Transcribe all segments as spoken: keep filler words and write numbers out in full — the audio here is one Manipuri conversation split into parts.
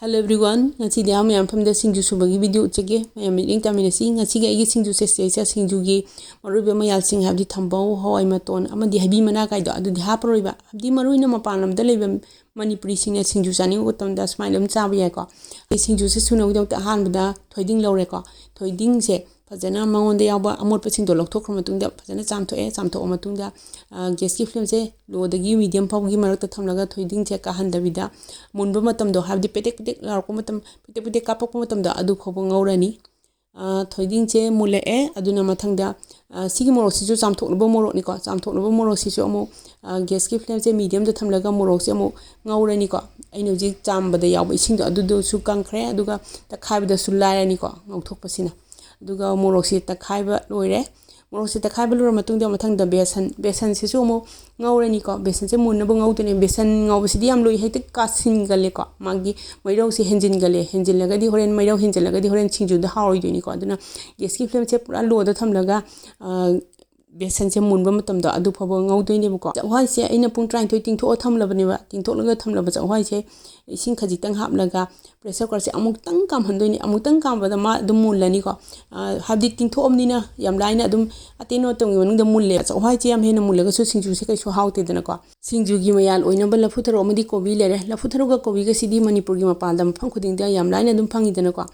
Hello everyone, ꯉꯁꯤꯗꯤ ꯑꯍꯥꯟꯕ ꯃꯌꯥꯝ ꯃꯐꯝꯗ ꯁꯤꯡꯖꯨ ꯁꯨꯕꯒꯤ ꯚꯤꯗꯤꯑꯣ ꯎꯠꯆꯒꯦ꯫ ꯃꯌꯥꯝ ꯃꯤꯠꯌꯦꯡ ꯇꯥꯃꯤꯟꯅꯁꯤ꯫ ꯉꯁꯤꯒꯤ ꯑꯩꯒꯤ ꯁꯤꯡꯖꯨ ꯁꯦ ꯁꯤꯗꯩꯁꯤꯗ ꯁꯤꯡꯖꯨꯒꯤ ꯃꯔꯨ ꯑꯣꯏꯕ ꯃꯌꯥꯜꯁꯤꯡ, ꯍꯥꯏꯕꯗꯤ ꯊꯝꯕꯧ, ꯍꯋꯥꯏ ꯃꯇꯣꯟ ꯑꯃꯗꯤ ꯍꯩꯕꯤ ꯃꯅꯥ ꯀꯥꯏꯗꯣ ꯑꯗꯨꯗꯤ ꯍꯥꯞꯄꯔꯣꯏꯕ꯫ ꯍꯥꯏꯕꯗꯤ ꯃꯔꯨ ꯑꯣꯏꯅ ꯃꯄꯥꯟ ꯂꯝꯗ ꯂꯩꯕ ꯃꯅꯤꯄꯨꯔꯤꯁꯤꯡꯅ ꯁꯤꯡꯖꯨ ꯆꯥꯅꯤꯡꯕ ꯃꯇꯝꯗ ꯁꯨꯃꯥꯏꯅ ꯑꯗꯨꯝ ꯆꯥꯕ ꯌꯥꯏꯀꯣ꯫ ꯑꯩ ꯁꯤꯡꯖꯨꯁꯦ ꯁꯨꯅꯕꯒꯤꯗꯃꯛꯇ ꯑꯍꯥꯟꯕꯗ ꯊꯣꯏꯗꯤꯡ ꯂꯧꯔꯦꯀꯣ꯫ ꯊꯣꯏꯗꯤꯡꯁꯦ ꯐꯖꯅ ꯃꯉꯣꯟꯗ ꯌꯥꯎꯕ ꯑꯃꯣꯠꯄꯁꯤꯡꯗꯣ ꯂꯧꯊꯣꯛꯈ꯭ꯔ ꯃꯇꯨꯡꯗ ꯐꯖꯅ ꯆꯥꯝꯊꯣꯛꯑꯦ꯫ ꯆꯥꯝꯊꯣꯛꯑ ꯃꯇꯨꯡꯗ, ꯑ, ꯒ꯭ꯌꯥꯁꯀꯤ ꯐ꯭ꯂꯦꯝꯁꯦ ꯂꯣꯗꯒꯤ ꯃꯤꯗꯤꯌꯝ ꯐꯥꯎꯕꯒꯤ ꯃꯔꯛꯇ ꯊꯝꯂꯒ ꯊꯣꯏꯗꯤꯡꯁꯦ ꯀꯥꯍꯟꯗꯕꯤꯗ ꯃꯨꯟꯕ ꯃꯇꯝꯗꯣ, ꯍꯥꯏꯕꯗꯤ ꯄꯦꯇꯦꯛ ꯄꯦꯇꯦꯛ ꯂꯥꯎꯔꯛꯄ ꯃꯇꯝ, ꯄꯦꯇꯦꯛ ꯄꯦꯇꯦꯛ ꯀꯥꯞꯄꯛꯄ ꯃꯇꯝꯗꯣ ꯑꯗꯨ ꯐꯥꯎꯕ ꯉꯧꯔꯅꯤ꯫ ꯑ, ꯊꯣꯏꯗꯤꯡꯁꯦ ꯃꯨꯜꯂꯛꯑꯦ꯫ ꯑꯗꯨꯅ ꯃꯊꯪꯗ, ꯑ, ꯁꯤꯒꯤ ꯃꯣꯔꯣꯛꯁꯤꯁꯨ ꯆꯥꯝꯊꯣꯛꯅꯕ ꯃꯣꯔꯣꯛꯅꯤꯀꯣ꯫ ꯆꯥꯝꯊꯣꯛꯅꯕ ꯃꯣꯔꯣꯛꯁꯤꯁꯨ ꯑꯃꯨꯛ, ꯑ, ꯒ꯭ꯌꯥꯁꯀꯤ ꯐ꯭ꯂꯦꯝꯁꯦ ꯃꯤꯗꯤꯌꯝꯗ ꯊꯝꯂꯒ ꯃꯣꯔꯣꯛꯁꯦ ꯑꯃꯨꯛ ꯉꯧꯔꯅꯤꯀꯣ꯫ ꯑꯩꯅ ꯍꯧꯖꯤꯛ ꯆꯥꯝꯕꯗ ꯌꯥꯎꯕ ꯏꯁꯤꯡꯗꯣ ꯑꯗꯨꯗꯨꯁꯨ ꯀꯪꯈ꯭ꯔꯦ꯫ ꯑꯗꯨꯒ ꯇꯛꯈꯥꯏꯕꯗꯁꯨ ꯂꯥꯏꯔꯅꯤꯀꯣ ꯉꯧꯊꯣꯛꯄꯁꯤꯅ꯫ ꯑꯗꯨꯒ ꯃꯣꯔꯣꯛꯁꯤ ꯇꯛꯈꯥꯏꯕ ꯂꯣꯏꯔꯦ꯫ ꯃꯣꯔꯣꯛꯁꯤ ꯇꯛꯈꯥꯏꯕ ꯂꯣꯏꯔ ꯃꯇꯨꯡꯗ ꯃꯊꯪꯗ ꯕꯦꯁꯟ, ꯕꯦꯁꯟꯁꯤꯁꯨ ꯑꯃꯨꯛ ꯉꯧꯔꯅꯤꯀꯣ꯫ ꯕꯦꯁꯟꯁꯦ ꯃꯨꯟꯅꯕ ꯉꯧꯗꯣꯏꯅꯦ꯫ ꯕꯦꯁꯟ ꯉꯧꯕꯁꯤꯗꯤ ꯌꯥꯝ ꯂꯨꯏ, ꯍꯦꯛꯇ ꯀꯥꯁꯤꯟꯒꯜꯂꯦꯀꯣ꯫ ꯃꯥꯒꯤ ꯃꯩꯔꯧꯁꯦ ꯍꯦꯟꯖꯤꯟꯒꯜꯂꯦ꯫ ꯍꯦꯟꯖꯤꯜꯂꯒꯗꯤ ꯍꯣꯔꯦꯟ, ꯃꯩꯔꯧ ꯍꯦꯟꯖꯤꯜꯂꯒꯗꯤ ꯍꯣꯔꯦꯟ ꯁꯤꯡꯖꯨꯗ ꯍꯥꯎꯔꯣꯏꯗꯣꯏꯅꯤꯀꯣ꯫ ꯑꯗꯨꯅ ꯒ꯭ꯌꯥꯁꯀꯤ ꯐ꯭ꯂꯦꯝꯁꯦ ꯄꯨꯔꯥ ꯂꯣꯗ ꯊꯝꯂꯒ, ꯑ, ꯕꯦꯁꯟꯁꯦ ꯃꯨꯟꯕ ꯃꯇꯝꯗꯣ ꯑꯗꯨ ꯐꯥꯎꯕ ꯉꯧꯗꯣꯏꯅꯦꯕꯀꯣ꯫ ꯆꯥꯛꯍꯋꯥꯏꯁꯦ ꯑꯩꯅ ꯄꯨꯡ ꯇꯔꯥꯅꯤꯊꯣꯏ ꯇꯤꯡꯊꯣꯛꯑ ꯊꯝꯂꯕꯅꯦꯕ꯫ ꯇꯤꯡꯊꯣꯛꯂꯒ ꯊꯝꯂꯕ ꯆꯥꯛꯍꯋꯥꯏꯁꯦ ꯏꯁꯤꯡ ꯈꯖꯤꯛꯇꯪ ꯍꯥꯞꯂꯒ ꯄ꯭ꯔꯦꯁꯔ ꯀꯨꯀꯔꯁꯦ ꯑꯃꯨꯛꯇꯪ ꯀꯥꯝꯍꯟꯗꯣꯏꯅꯦ꯫ ꯑꯃꯨꯛꯇꯪ ꯀꯥꯝꯕꯗ ꯃꯥ ꯑꯗꯨꯝ ꯃꯨꯜꯂꯅꯤꯀꯣ꯫ ꯑ, ꯍꯥꯏꯕꯗꯤ ꯇꯤꯡꯊꯣꯛꯑꯕꯅꯤꯅ ꯌꯥꯝ ꯂꯥꯏꯅ ꯑꯗꯨꯝ ꯑꯇꯦꯟꯕ ꯃꯇꯝꯒꯤ ꯃꯅꯨꯡꯗ ꯃꯨꯜꯂꯦ꯫ ꯆꯥꯛꯍꯋꯥꯏꯁꯦ ꯌꯥꯝ ꯍꯦꯟꯅ ꯃꯨꯜꯂꯒꯁꯨ ꯁꯤꯡꯖꯨꯁꯦ ꯀꯩꯁꯨ ꯍꯥꯎꯇꯦꯗꯅꯀꯣ꯫ ꯁꯤꯡꯖꯨꯒꯤ ꯃꯌꯥꯜ ꯑꯣꯏꯅꯕ ꯂꯐꯨ ꯊꯔꯣ ꯑꯃꯗꯤ ꯀꯣꯕꯤ ꯂꯩꯔꯦ꯫ ꯂꯐꯨ ꯊꯔꯣꯒ ꯀꯣꯕꯤꯒꯁꯤꯗꯤ ꯃꯅꯤꯄꯨꯔꯒꯤ ꯃꯄꯥꯟꯗ ꯃꯐꯝ ꯈꯨꯗꯤꯡꯗ ꯌꯥꯝ ꯂꯥꯏꯅ ꯑꯗꯨꯝ ꯐꯪꯉꯤꯗꯅꯀꯣ꯫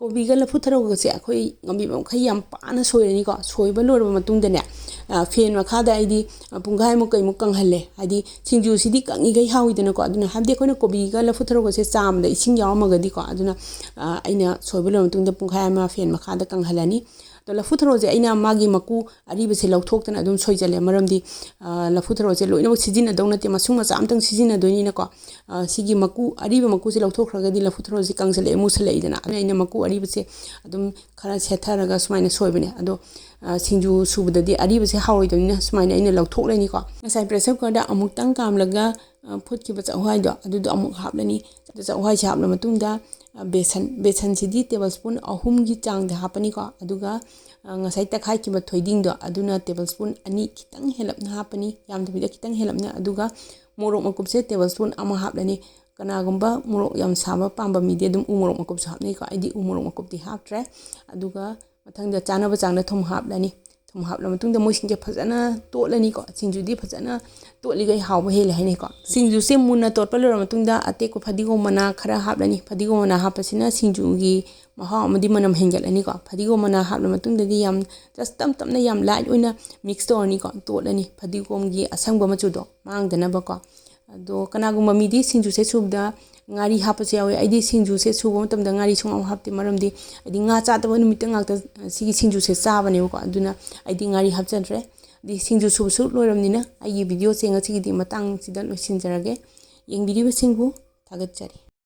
ꯀꯣꯕꯤꯒ ꯂꯐꯨ ꯊꯔꯣꯒꯁꯦ ꯑꯩꯈꯣꯏ ꯉꯝꯕꯤꯕ ꯃꯈꯩ ꯌꯥꯝ ꯄꯥꯅ ꯁꯣꯏꯔꯅꯤꯀꯣ꯫ ꯁꯣꯏꯕ ꯂꯣꯏꯔꯕ ꯃꯇꯨꯡꯗꯅꯦ, ꯑ, ꯐꯦꯟ ꯃꯈꯥꯗ ꯑꯩꯗꯤ, ꯑ, ꯄꯨꯡꯈꯥꯏꯃꯨꯛ ꯀꯩꯃꯨꯛ ꯀꯪꯍꯜꯂꯦ꯫ ꯍꯥꯏꯗꯤ ꯁꯤꯡꯖꯨꯁꯤꯗꯤ ꯀꯪꯉꯤꯈꯩ ꯍꯥꯎꯏꯗꯅꯀꯣ꯫ ꯑꯗꯨꯅ ꯍꯥꯏꯕꯗꯤ ꯑꯩꯈꯣꯏꯅ ꯀꯣꯕꯤꯒ ꯂꯐꯨ ꯊꯔꯣꯒꯁꯦ ꯆꯥꯝꯕꯗ ꯏꯁꯤꯡ ꯌꯥꯎꯔꯝꯃꯒꯗꯤꯀꯣ꯫ ꯑꯗꯨꯅ, ꯑ, ꯑꯩꯅ ꯁꯣꯏꯕ ꯂꯣꯏꯔ ꯃꯇꯨꯡꯗ ꯄꯨꯡꯈꯥꯏ ꯑꯃ ꯐꯦꯟ ꯃꯈꯥꯗ ꯀꯪꯍꯜꯂꯅꯤ꯫ ꯑꯗꯣ ꯂꯐꯨ ꯊꯔꯣꯁꯦ ꯑꯩꯅ ꯃꯥꯒꯤ ꯃꯀꯨ ꯑꯔꯤꯕꯁꯦ ꯂꯧꯊꯣꯛꯇꯅ ꯑꯗꯨꯝ ꯁꯣꯏꯖꯜꯂꯦ꯫ ꯃꯔꯝꯗꯤ, ꯑ, ꯂꯐꯨ ꯊꯔꯣꯁꯦ ꯂꯣꯏꯅꯃꯛ ꯁꯤꯖꯤꯟꯅꯗꯧ ꯅꯠꯇꯦ, ꯃꯁꯨꯡ ꯃꯆꯥ ꯑꯃꯇꯪ ꯁꯤꯖꯤꯟꯅꯗꯣꯏꯅꯤꯅꯀꯣ꯫ ꯑ, ꯁꯤꯒꯤ ꯃꯀꯨ, ꯑꯔꯤꯕ ꯃꯀꯨꯁꯦ ꯂꯧꯊꯣꯛꯈ꯭ꯔꯒꯗꯤ ꯂꯐꯨ ꯊꯔꯣꯁꯦ ꯀꯪꯁꯤꯜꯂꯛꯑꯦ, ꯃꯨꯁꯜꯂꯛꯏꯗꯅ꯫ ꯑꯗꯨꯅ ꯑꯩꯅ ꯃꯀꯨ ꯑꯔꯤꯕꯁꯦ ꯑꯗꯨꯝ ꯈꯔ ꯁꯦꯠꯊꯔꯒ ꯁꯨꯃꯥꯏꯅ ꯁꯣꯏꯕꯅꯦ꯫ ꯑꯗꯣ, ꯑ, ꯁꯤꯡꯖꯨ ꯁꯨꯕꯗꯗꯤ ꯑꯔꯤꯕꯁꯦ ꯍꯥꯎꯔꯣꯏꯗꯕꯅꯤꯅ ꯁꯨꯃꯥꯏꯅ ꯑꯩꯅ ꯂꯧꯊꯣꯛꯂꯅꯤꯀꯣ꯫ ꯉꯁꯥꯏ ꯄ꯭ꯔꯦꯁꯔ ꯀꯨꯀꯔꯗ ꯑꯃꯨꯛꯇꯪ ꯀꯥꯝꯂꯒ, ꯑ, ꯐꯨꯠꯈꯤꯕ ꯆꯥꯛꯍꯋꯥꯏꯗꯣ ꯑꯗꯨꯗꯣ ꯑꯃꯨꯛ ꯍꯥꯞꯂꯅꯤ꯫ ꯑꯗꯨ ꯆꯥꯛꯍꯋꯥꯏꯁꯦ ꯍꯥꯞꯂ ꯃꯇꯨꯡꯗ, ꯑ, ꯕꯦꯁꯟ, ꯕꯦꯁꯟꯁꯤꯗꯤ ꯇꯦꯕꯜ ꯁ꯭ꯄꯨꯟ ꯑꯍꯨꯝꯒꯤ ꯆꯥꯡꯗ ꯍꯥꯞꯄꯅꯤꯀꯣ꯫ ꯑꯗꯨꯒ, ꯑ, ꯉꯁꯥꯏ ꯇꯛꯈꯥꯏꯈꯤꯕ ꯊꯣꯏꯗꯤꯡꯗꯣ ꯑꯗꯨꯅ ꯇꯦꯕꯜ ꯁ꯭ꯄꯨꯟ ꯑꯅꯤ ꯈꯤꯇꯪ ꯍꯦꯜꯂꯞꯅ ꯍꯥꯞꯄꯅꯤ, ꯌꯥꯝꯗꯕꯤꯗ ꯈꯤꯇꯪ ꯍꯦꯜꯂꯞꯅ꯫ ꯑꯗꯨꯒ ꯃꯣꯔꯣꯛ ꯃꯀꯨꯞꯁꯦ ꯇꯦꯕꯜ ꯁ꯭ꯄꯨꯟ ꯑꯃ ꯍꯥꯞꯂꯅꯤ꯫ ꯀꯅꯥꯒꯨꯝꯕ ꯃꯣꯔꯣꯛ ꯌꯥꯝ ꯁꯥꯕ ꯄꯥꯝꯕ ꯃꯤꯗꯤ ꯑꯗꯨꯝ ꯎ ꯃꯣꯔꯣꯛ ꯃꯀꯨꯞꯁꯨ ꯍꯥꯞꯅꯩꯀꯣ꯫ ꯑꯩꯗꯤ ꯎ ꯃꯣꯔꯣꯛ ꯃꯀꯨꯞꯇꯤ ꯍꯥꯞꯇ꯭ꯔꯦ꯫ ꯑꯗꯨꯒ ꯃꯊꯪꯗ ꯆꯥꯅꯕ ꯆꯥꯡꯗ ꯊꯨꯝ ꯍꯥꯞꯂꯅꯤ꯫ ꯊꯨꯝ ꯍꯥꯞꯂ ꯃꯇꯨꯡꯗ ꯃꯣꯏꯁꯤꯡꯁꯦ ꯐꯖꯅ ꯇꯣꯠꯂꯅꯤꯀꯣ꯫ ꯁꯤꯡꯖꯨꯗꯤ ꯐꯖꯅ ꯇꯣꯠꯂꯤꯈꯩ ꯍꯥꯎꯕ ꯍꯦꯜꯂꯦ ꯍꯥꯏꯅꯩꯀꯣ꯫ ꯁꯤꯡꯖꯨꯁꯦ ꯃꯨꯟꯅ ꯇꯣꯠꯄ ꯂꯣꯏꯔ ꯃꯇꯨꯡꯗ ꯑꯇꯦꯛꯄ ꯐꯗꯤꯒꯣꯝ ꯃꯅꯥ ꯈꯔ ꯍꯥꯞꯂꯅꯤ꯫ ꯐꯗꯤꯒꯣꯝ ꯃꯅꯥ ꯍꯥꯞꯄꯁꯤꯅ ꯁꯤꯡꯖꯨꯒꯤ ꯃꯍꯥꯎ ꯑꯃꯗꯤ ꯃꯅꯝ ꯍꯦꯟꯒꯠꯂꯅꯤꯀꯣ꯫ ꯐꯗꯤꯒꯣꯝ ꯃꯅꯥ ꯍꯥꯞꯂ ꯃꯇꯨꯡꯗꯗꯤ ꯌꯥꯝ just ꯇꯞ ꯇꯞꯅ ꯌꯥꯝ light ꯑꯣꯏꯅ mix ꯇꯧꯔꯅꯤꯀꯣ꯫ ꯇꯣꯠꯂꯅꯤ ꯐꯗꯤꯒꯣꯝꯒꯤ ꯑꯁꯪꯕ ꯃꯆꯨꯗꯣ ꯃꯥꯡꯗꯅꯕꯀꯣ꯫ ꯑꯗꯣ ꯀꯅꯥꯒꯨꯝꯕ ꯃꯤꯗꯤ ꯁꯤꯡꯖꯨꯁꯦ ꯁꯨꯕꯗ ꯉꯥꯔꯤ ꯍꯥꯞꯄꯁꯨ ꯌꯥꯎꯋꯤ꯫ ꯑꯩꯗꯤ ꯁꯤꯡꯖꯨꯁꯦ ꯁꯨꯕ ꯃꯇꯝꯗ ꯉꯥꯔꯤ ꯁꯨꯡꯍꯥꯞ ꯍꯥꯞꯇꯦ, ꯃꯔꯝꯗꯤ ꯑꯩꯗꯤ ꯉꯥ ꯆꯥꯗꯕ ꯅꯨꯃꯤꯠꯇ ꯉꯥꯛꯇ ꯁꯤꯒꯤ ꯁꯤꯡꯖꯨꯁꯦ ꯆꯥꯕꯅꯦꯕꯀꯣ꯫ ꯑꯗꯨꯅ ꯑꯩꯗꯤ ꯉꯥꯔꯤ ꯍꯥꯞꯆꯗ꯭ꯔꯦ꯫ ꯑꯗꯩ ꯁꯤꯡꯖꯨ ꯁꯨꯕꯁꯨ ꯂꯣꯏꯔꯕꯅꯤꯅ ꯑꯩꯒꯤ videoꯁꯦ ꯉꯁꯤꯒꯤꯗꯤ ꯃꯇꯥꯡꯁꯤꯗ ꯂꯣꯏꯁꯤꯟꯖꯔꯒꯦ꯫ ꯌꯦꯡꯕꯤꯔꯤꯕꯁꯤꯡꯕꯨ ꯊꯥꯒꯠꯆꯔꯤ꯫